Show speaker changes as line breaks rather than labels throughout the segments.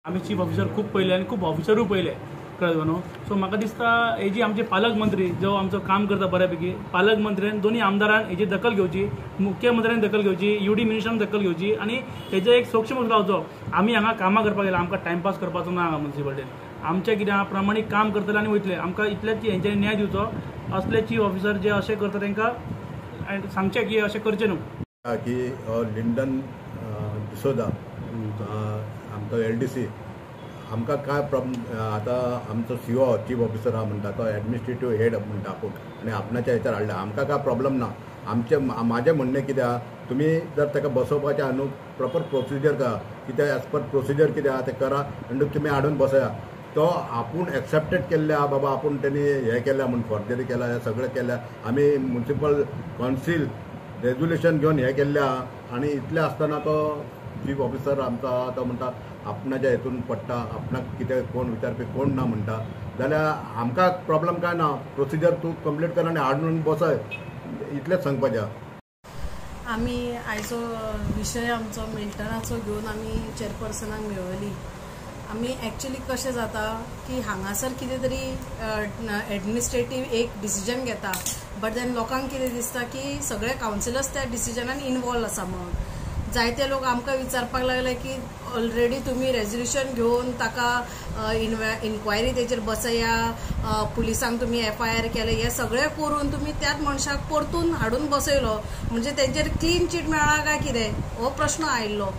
आमी chief officer खूब पळयले आनी खूब ऑफिसरूय पळयले, कळ्ळें न्हू. सो म्हाका दिसता हेजी आमचे पालकमंत्री जो आमचो काम करता बऱ्यापैकी, पालकमंत्र्यान दोनूय आमदारान हेजी दखल घेवची, मुख्यमंत्र्यान दखल घेवची, युडी मिनिस्टरान दखल घेवची आनी हेजो एक सोक्ष लावचो. आमी हांगा कामां करपाक गेला, आमकां टायमपास करपाचो ना हांगा म्युनिसिपालिटीन. आमचें कितें आहा प्रमाणीक काम करतले आनी वयतले. आमकां इतलेंच हेंच्यांनी न्याय दिवचो. असले चीफ ऑफिसर जे अशें करता तांकां सांगचें की अशें करचें न्हू.
की लिंडन डिसोजा आमचो LDC आमकां काय प्रॉब्लम आतां आमचो CO chief officer आहा म्हणटा तो एडमिनिस्ट्रेटीव हेड म्हणटा आपूण आनी आपणाच्या हेचेर हाडला. आमकां काय प्रॉब्लम ना. आमचें म्हाजें म्हणणें कितें आहा, तुमी जर ताका बसोवपाचें आहा न्हू प्रॉपर प्रोसिजर करा, कितें एज पर प्रोसिजर कितें आहा तें करा आनी तुमी हाडून बसया. तो आपूण एक्सेप्टेड केल्ले आहा बाबा, आपूण तेणी हें केल्या म्हूण फॉर्जरी केला, हें सगळें केल्या. आमी म्युनिसिपल कावन्सील रेजोल्युशन घेवन हें केल्लें आहा आनी इतलें आसतना तो चीफ ऑफिसर आमचो आहा तो म्हणटा आपणाच्या हेतून पडटा, आपणाक कितें कोण विचारपी कोण ना म्हणटा. जाल्यार आमकां प्रॉब्लम काय ना, प्रोसिजर तूं कंप्लीट कर आनी हाडून बसय, इतलेंच सांगपाचें आहा.
आमी आयचो विशय आमचो मिल्टनाचो घेवन आमी चेअरपर्सनाक मेळवली. आमी एक्चुली कशें जाता की हांगासर कितें तरी एडमिनिस्ट्रेटीव एक डिसिजन घेता, बट then लोकांक कितें दिसता की सगळे कावन्सिलर्स त्या डिसिजनान इनवॉल्व आसा म्हणून. जायते लोक आमकां विचारपाक लागले की ऑलरेडी तुमी रेजोल्युशन घेवन ताका इन्क्वायरी तेजेर बसया, पुलिसांक तुमी FIR केलें, हें सगळें करून तुमी त्याच मनशाक परतून हाडून बसयलो म्हणजे तेंचेर क्लीन चीट मेळ्ळा काय कितें हो प्रश्न आयिल्लो.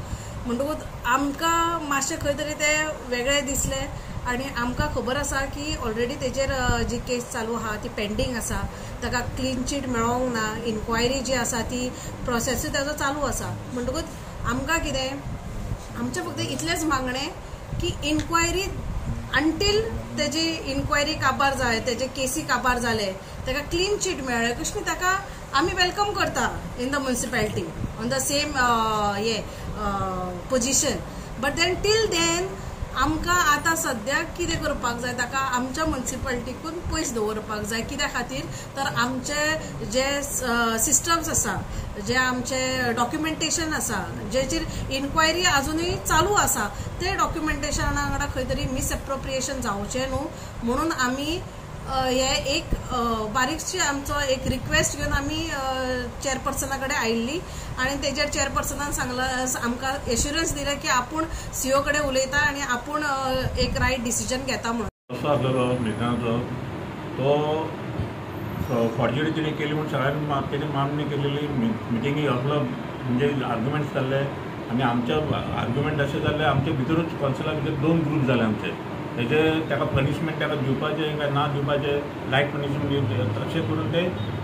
म्हणटकूच आमकां मातशें खंय तरी तें वेगळें दिसलें आनी आमकां खबर आसा की ऑलरेडी तेजेर जी केस चालू आहा ती पेंडींग आसा, ताका क्लीन चीट मेळोंक ना, इन्क्वायरी जी आसा ती प्रोसेसूय ताजो चालू आसा. म्हणटकूच आमकां कितें आमचें फक्त इतलेंच मागणें की इन्क्वायरी अंटील तेजी इन्क्वायरी काबार जाय, तेजे केसी काबार जाले, ताका क्लीन चीट मेळ्ळें कशें ताका आमी welcome करता in the municipality on the same हे position. But then till then आमकां आतां सद्याक कितें करपाक जाय, ताका आमच्या म्युनिसिपालिटीकून पयस दवरपाक जाय. कित्या खातीर तर आमचे जे सिस्टम्स आसा, जे आमचे डॉक्युमेंटेशन आसा, जेचेर इन्क्वायरी आजुनूय चालू आसा, ते डॉक्युमेंटेशना वांगडा खंय तरी मिसएप्रोप्रिएशन जावचें न्हू म्हणून आमी हे एक बारीकशी आमचो एक रिक्वेस्ट घेवन आमी चेअरपर्सना कडेन आयिल्ली आनी तेजेर चेअरपर्सनान सांगलां, आमकां एश्युरन्स दिलें की आपूण CO कडेन उलयता आनी आपूण एक रायट डिसिजन घेता म्हणून.
असो आसलेलो मिल्टनाचो तो फॉर्जरी तिणें केली म्हूण सगळ्यांनी तेणी मान्य केलेली. मिटिंगी असलो म्हणजे आर्ग्युमेंट्स जाल्ले आनी आमचे आर्ग्युमेंट अशें जाल्ले आमचे भितरूच कावन्सिला भितर दोन ग्रूप जाले आमचे. तेजे ताका पनिशमेंट ताका दिवपाचें काय ना दिवपाचें, लायट पनिशमेंट दिवचें अशें करून ते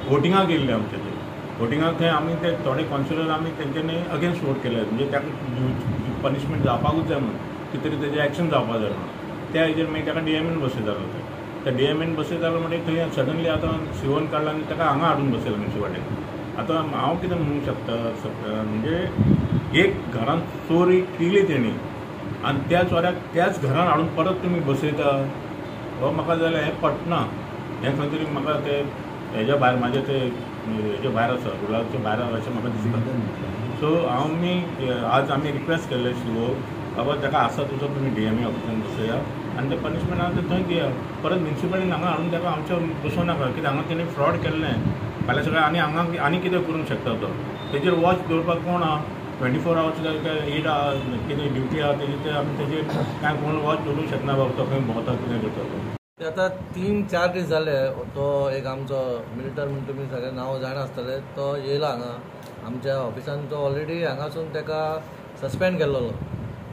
वोटिंगाक गेल्ले आमचे. ते वोटिंगाक थंय आमी ते थोडे कावन्सिलर आमी तेंच्यांनी अगेन्स्ट वोट केले, म्हणजे ताका पनिशमेंट जावपाकूच जाय म्हणून, कितें तरी तेजें एक्शन जावपाक जाय म्हणून. त्या हेजेर मागीर ताका DMN बसयतालो. त्या DMN बसयतालो म्हणटकीर थंय सडनली आतां सीओन काडला आनी ताका हांगा हाडून बसयला म्युनिसिपालिटीन. आतां हांव कितें म्हणूंक शकता म्हणजे एक घरान चोरी केली तेणी आनी त्या चोऱ्याक त्याच घरान हाडून परत तुमी बसयता, हो म्हाका जाल्यार हें पटना. हें खंय तरी म्हाका ते हेज्या भायर म्हाजे ते हेज्या भायर आसा, रुलाच्या भायर आसा अशें म्हाका दिसता. सो आमी आज आमी रिक्वेस्ट केल्ले सीओ बाबा ताका आसा तसो तुमी DMA ऑफिसान बसया आनी ते पनिशमेंट आसा ते थंय दिया, परत म्युनिसिपालिटीन हांगा हाडून ताका आमच्या बसोवं नाका. कित्याक हांगा तेणी फ्रॉड केल्लें फाल्यां सगळें आनी हांगा आनी कितें करूंक शकता तो. तेजेर वॉच दवरपाक कोण आहा, 24 आवर्स काय 8 आवर्स कितें ड्युटी आहा तेजी, ते आमी तेजेर कांय कोण वॉच दवरूंक शकना बाबा तो खंय भोंवता कितें करता तो.
आतां 3-4 दीस जाले तो एक आमचो मिल्टन म्हण तुमी सगळे नांव जाणा आसतले, तो येयला हांगा आमच्या ऑफिसान. तो ऑलरेडी हांगासून ताका सस्पेंड केल्लो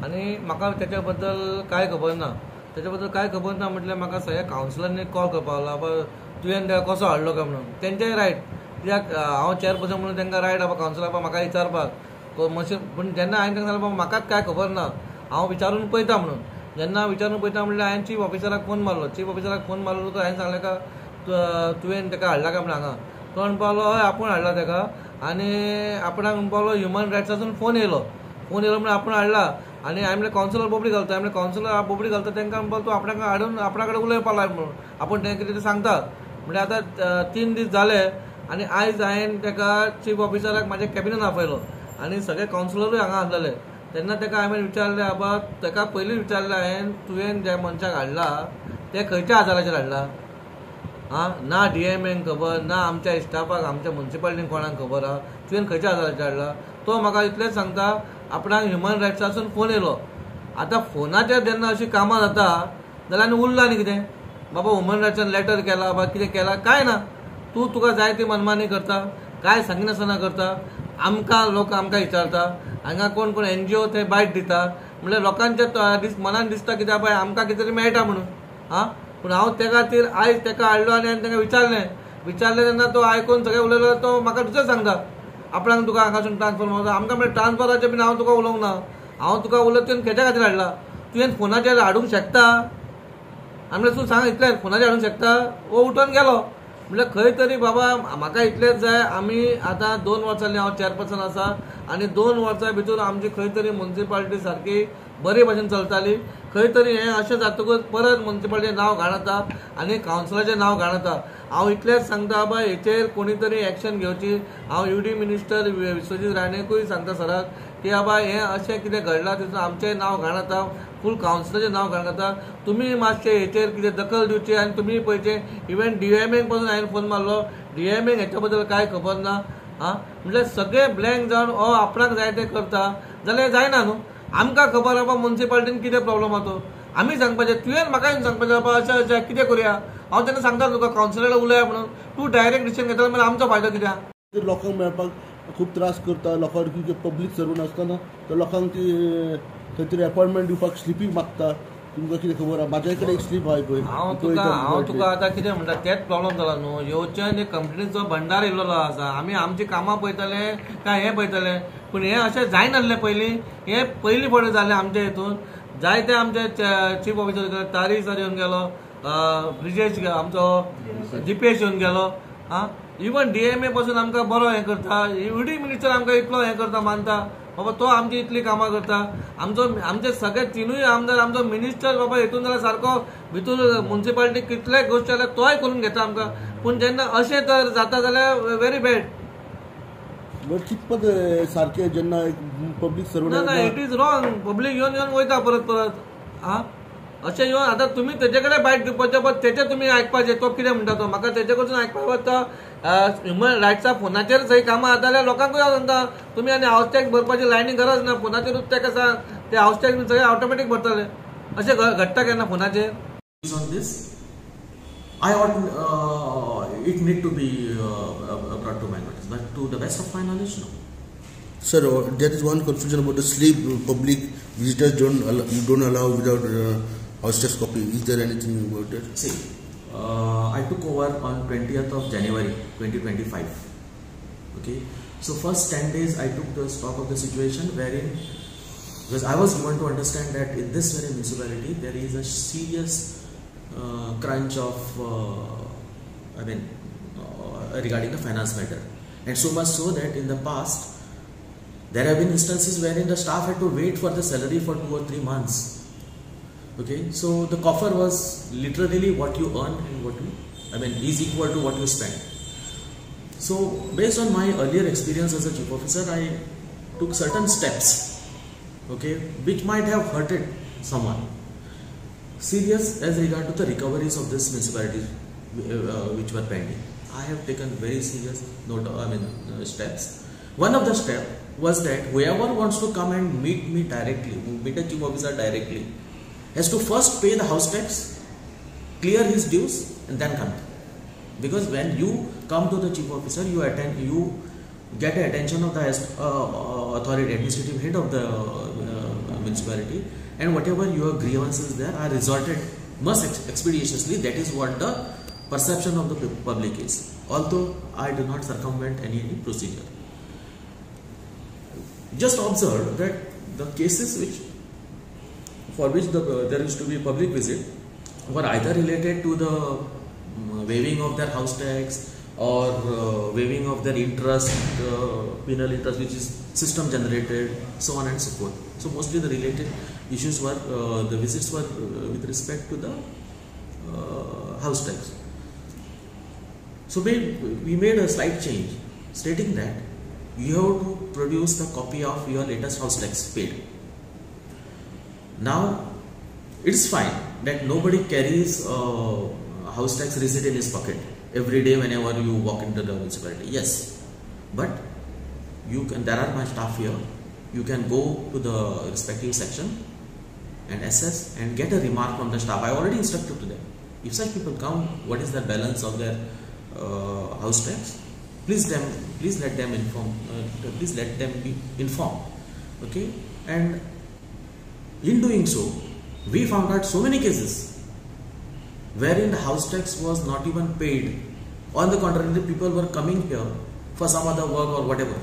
आनी म्हाका तेच्या बद्दल कांय खबर ना. तेच्या बद्दल कांय खबर ना म्हटल्यार म्हाका सगळ्या कावन्सिलरांनी कॉल करपाक लागलो, बाबा तुवें ताका कसो हाडलो काय म्हणून. तेंचेय रायट, कित्याक हांव चेअरपर्सन म्हणून तांकां रायट आसा कावन्सिलर बाबा म्हाका विचारपाक मातशें. पूण जेन्ना हांवें तांकां सांगलें बाबा म्हाकाच कांय खबर ना, हांव विचारून पळयता म्हणून. जेन्ना विचारून पळयता म्हणल्यार हांवें चीफ ऑफिसराक फोन मारलो. चीफ ऑफिसराक फोन मारलो तो हांवें सांगलें का तुवें ताका हाडला काय म्हणून हांगा. तो म्हणपाक लागलो हय आपूण हाडला ताका आनी आपणाक म्हणपाक लागलो ह्युमन रायट्सासून फोन येयलो, फोन येयलो म्हणून आपूण हाडला. आनी हांवें म्हणलें कावन्सिलर बोबडी घालता, हांवें म्हणलें कावन्सिलर बोबडी घालता तांकां म्हणपाक तूं आपणाक हाडून आपणा कडेन उलोवपाक लाय म्हणून, आपूण तांकां कितें सांगता. म्हणल्यार आतां 3 दीस जाले आनी आयज हांवें ताका चीफ ऑफिसराक म्हाज्या कॅबिनान आपयलो आनी सगळे कावन्सिलरूय हांगा आसलेले. तेन्ना ताका हांवें विचारलें, बाबा ताका पयलीं विचारलें हांवें, तुवें ज्या मनशाक हाडला ते खंयच्या आदाराचेर हाडला? आं, ना डी एम एन खबर ना, आमच्या स्टाफाक आमच्या मुन्सिपालिटीन कोणाक खबर आहा तुवें खंयच्या आदाराचेर हाडला? तो म्हाका इतलेंच सांगता, आपणाक ह्युमन रायट्सासून फोन येयलो. आतां फोनाचेर जेन्ना अशीं कामां जाता जाल्यार आनी उरला न्ही कितें? बाबा ह्युमन रायट्सान लेटर केला बा कितें केला कांय ना, तूं तुका जाय ती मनमानी करता, कांय सांगिनासतना करता. आमकां लोक आमकां विचारता, हांगा कोण कोण एनजीओ थंय बायट दिता, म्हणल्यार लोकांच्या मनान दिसता कित्याक बाय आमकां कितें तरी मेळटा म्हणून. आं, पूण हांव त्या खातीर आयज ताका हाडलो आनी हांवें ताका विचारलें, विचारलें तेन्ना तो आयकून सगळें उलयलो. तो म्हाका दुसरें सांगता आपणाक तुका हांगासून ट्रान्सफर मारता. आमकां म्हणल्यार ट्रान्सफराचें बीन हांव तुका उलोवंक ना, हांव तुका उलयत तुवें खेच्या खातीर हाडला? तुवें फोनाचेर हाडूंक शकता? आनी म्हणल्यार तूं सांग इतलें फोनाचेर हाडूंक शकता? वो उठून गेलो. म्हणल्यार खंय तरी बाबा म्हाका इतलेंच जाय. आमी आतां 2 वर्सां जालीं हांव चेअरपर्सन आसा आनी 2 वर्सां भितर आमची खंय तरी मुन्सिपालिटी सारकी बरे भशेन चलताली. खंय तरी हें अशें जातकूच परत मुन्सिपालिटीचें नांव घाण जाता आनी कावन्सिलाचें नांव घाण जाता. हांव इतलेंच सांगता बाबा हेचेर कोणी तरी एक्शन घेवची. हांव यू डी मिनिस्टर विश्वजीत राणेकूय सांगता सराक की बाबा हें अशें कितें घडलां तितून आमचें नांव घाण जाता, फूल कावन्सिलाचें नांव घाण जाता. तुमी मातशें हेचेर कितें दखल दिवची आनी तुमी पळयचें. इवन डी एम एक पासून हांवें फोन मारलो, डी एम एक हेच्या बद्दल कांय खबर ना. आं, म्हणल्यार सगळें ब्लँक जावन हो आपणाक जाय तें करता जाल्यार जायना न्हू. आमकां खबर आसा मुन्सिपालिटीन कितें प्रॉब्लम आसा तो आमी सांगपाचें, तुवें म्हाका येवन सांगपाचें बाबा अशें अशें कितें करुया. हांव तेन्ना सांगता तुका कावन्सिलरा उलया म्हणून, तूं डायरेक्ट डिसिजन घेतलो म्हणल्यार आमचो फायदो कित्याक?
लोकांक मेळपाक खूब त्रास करता, लोकांक पब्लीक सर्वंट आसतना तर लोकांक ती खंय तरी अपॉयंटमेंट दिवपाक स्लिपी मागता. तुमकां कितें खबर आसा? म्हाज्या कडेन एक स्लीप आहा पळय.
हांव तुका आतां कितें म्हणटा तेच प्रॉब्लम जाला न्हू. येवचे कंपनीचो भंडार येयल्लो आसा, आमी आमची कामां पळयतले काय हें पळयतले? पूण हें अशें जायनासलें पयलीं, हें पयलीं फावटी जालें आमच्या हितून. जायते आमचे चीफ ऑफिसर तारी सर येवन गेलो, ब्रिजेश आमचो जिपेश येवन गेलो. आं, इवन डी एम ए पासून आमकां बरो हें करता, यू डी मिनिस्टर आमकां इतलो हें करता, मानता बाबा तो आमची इतली कामां करता. आमचो आमचे सगळे 3 आमदार, आमचो मिनिस्टर बाबा हितून जाल्यार सारको भितूर मुन्सिपालिटी कितले गोश्टी जाल्यार तोय करून घेता आमकां. पूण जेन्ना अशें तर जाता जाल्यार व्हेरी बॅड.
बट कितपत सारकें जेन्ना पब्लीक सर्वंट?
ना, it is wrong. Public येवन येवन वयता परत परत. आं, अशें येवन आतां तुमी तेजे कडेन बायट दिवपाचें, पण तेचें तुमी आयकपाचें तो कितें म्हणटा तो. म्हाका तेजे कडसून आयकपाक वता. ह्युमन रायट्सा फोनाचेर सगळीं कामां जाता जाल्यार लोकांकूय हांव सांगता तुमी आनी हावस टॅक्स भरपाची लायनी गरज ना, फोनाचेरूच ताका सांग, ते हावस टॅक्स सगळें ऑटोमॅटीक भरतले. अशें घडटा केन्ना फोनाचेर?
On this, I ought it need to be brought to my notice, but to the best of my knowledge, no.
Sir, there is one confusion about the sleep. Public visitors don't allow without house tax copy. Is there anything about that?
See, I took over on 20th of January 2025. Okay, so first 10 days I took the stock of the situation, wherein because I was given to understand that in this very municipality there is a serious crunch of regarding the finance matter, and so much so that in the past there have been instances wherein the staff had to wait for the salary for 2 or 3 months. Okay, so the coffer was literally what you earn and what you, is equal to what you spend. So based on my earlier experience as a chief officer, I took certain steps, okay, which might have hurted someone. Serious as regard to the recoveries of this municipality which were pending. I have taken very serious steps. One of the steps was that whoever wants to come and meet me directly, meet a chief officer directly, has to first pay the house tax, clear his dues, and then come. Because when you come to the chief officer, you get the attention of the authority, administrative head of the municipality, and whatever your grievances there are resorted must expeditiously. That is what the perception of the public is. Although I do not circumvent any procedure. Just observe that the cases for which there used to be public visit were either related to the waiving of their house tax or waiving of their interest, penal interest, which is system generated, so on and so forth. So mostly the related issues were, the visits were with respect to the house tax. So we made a slight change stating that you have to produce the copy of your latest house tax paid. Now, it's fine that nobody carries a house tax receipt in his pocket every day whenever you walk into the municipality. Yes, but you can. There are my staff here. You can go to the respective section and assess and get a remark from the staff. I already instructed to them. If such people come, what is the balance of their house tax? Please let them inform. Please let them be informed. Okay, and in doing so, we found out so many cases wherein the house tax was not even paid. On the contrary, the people were coming here for some other work or whatever.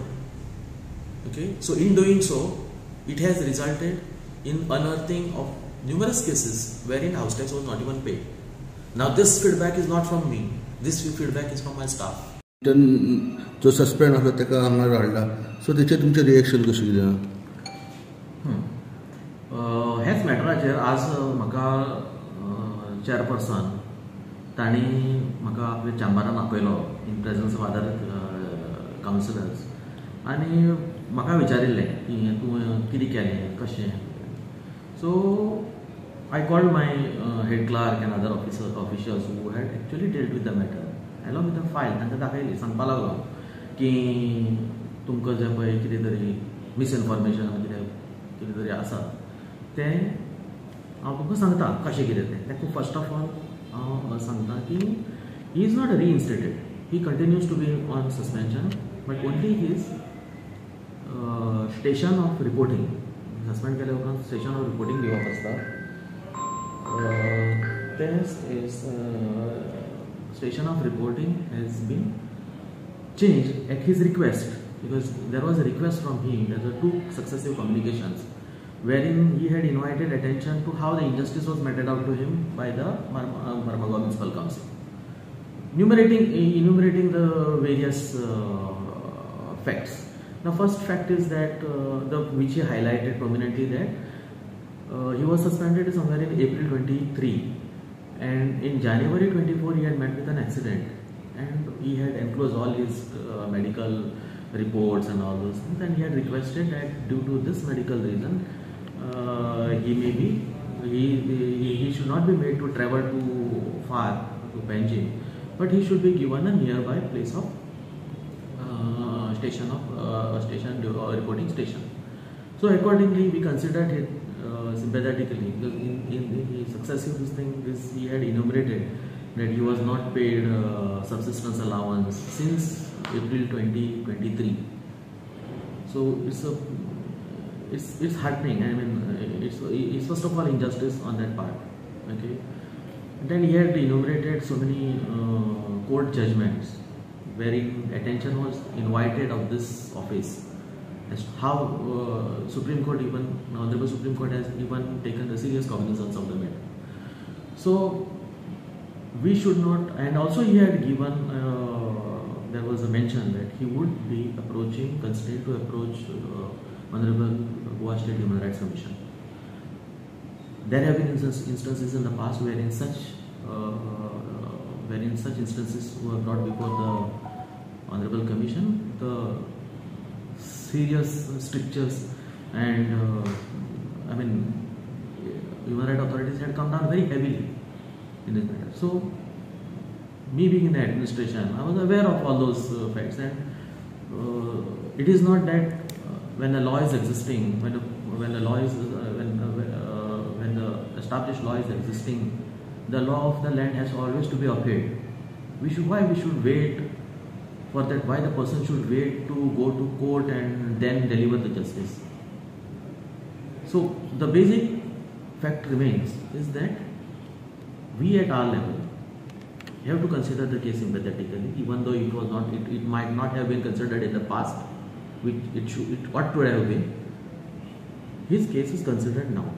Okay, so in doing so, it has resulted in unearthing of numerous cases wherein house tax was not even paid. Now this feedback is not from me. This feedback is from my staff.
जो suspend आसलो ताका हांगा हाडला, so तेचेर तुमचें reaction कशें कितें?
हेच मॅटराचेर आज म्हाका चेअरपर्सन तांणी म्हाका आपल्या चॅम्बरान आपयलो in presence of other councillors आनी म्हाका विचारिल्लें की तूं कितें केलें कशें. So I called my head clerk and other officials who had actually dealt with the matter along with the file. तांकां दाखयली, सांगपा लागलो की तुमकां जें पळय कितें तरी मिसइन्फॉर्मेशन कितें कितें तरी आसा तें हांव तुमकां सांगता कशें कितें तें. ताका फर्स्ट ऑफ ऑल हांव सांगता की he is not reinstated, he continues to be on suspension, but only his station of reporting. Suspend केल्या उपरांत स्टेशन ऑफ रिपोर्टींग दिवप आसता, तें station of reporting has been changed at his request, because there was a request from him. There were two successive communications wherein he had invited attention to how the injustice was meted out to him by the Marmagao Municipal Council, enumerating the various facts. The first fact is that which he highlighted prominently, that he was suspended somewhere in April 23, and in January 24 he had met with an accident, and he had enclosed all his medical reports and all those things, and he had requested that due to this medical reason he should not be made to travel too far to Panjim, but he should be given a nearby place of station reporting station. So accordingly we considered it sympathetically, because in the successive thing this he had enumerated that he was not paid subsistence allowance since April 2023. So it's heartening. I mean, it's first of all injustice on that part. Okay. Then he had enumerated so many court judgments wherein attention was invited of this office as to how Supreme Court, even Honorable Supreme Court has even taken the serious cognizance of the matter. So we should not, and also he had given, there was a mention that he would be approaching, considering to approach Honorable Goa State Human Rights Commission. There have been instances in the past wherein such instances were brought before the Honorable Commission, the serious strictures and I mean human rights authorities had come down very heavily in this matter. So me being in the administration, I was aware of all those facts, and it is not that when the law is existing, when the law is when the established law is existing, the law of the land has always to be upheld. Why we should wait for that? Why the person should wait to go to court and then deliver the justice? So the basic fact remains is that we at our level have to consider the case sympathetically, even though it was not, it might not have been considered in the past, which it ought to have been. His case is considered now.